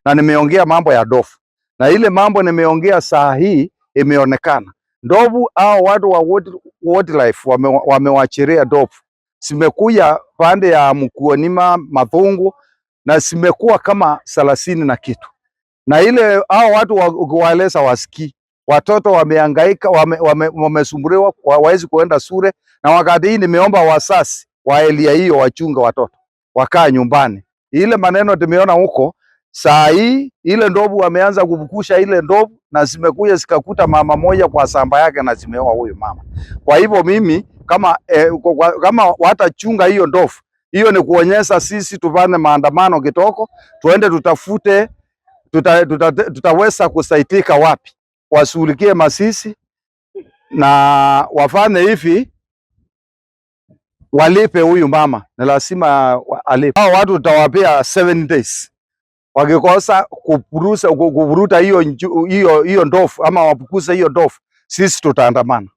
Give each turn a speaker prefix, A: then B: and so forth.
A: Na nimeongea mambo ya ndovu, na ile mambo nimeongea saa hii imeonekana ndovu au watu wa wildlife wamewachiria ndovu, zimekuja pande ya Mkuonima Mathungu na zimekuwa kama 30 na kitu, na ile hao watu ukiwaeleza wasikii. Watoto wamehangaika, wamesumbuliwa, hawawezi kuenda shule, na wakati hii nimeomba wasasi wa area hiyo wachunga watoto wakaa nyumbani. Ile maneno tumeona huko saa hii, ile ndovu wameanza kuvukusha ile ndovu na zimekuja zikakuta mama moja kwa samba yake na zimeoa huyu mama. Kwa hivyo mimi kama, kama watachunga hiyo ndovu, hiyo ni kuonyesha sisi tufanye maandamano kitoko, tuende tutafute tutaweza kusaidika wapi, washughulikie masisi na wafanye hivi, walipe huyu mama, ni lazima alipe. Hao watu tutawapea 7 days, wakikosa kupurusa kuvuruta hiyo hiyo hiyo ndovu ama wapukuze hiyo ndovu, sisi tutaandamana.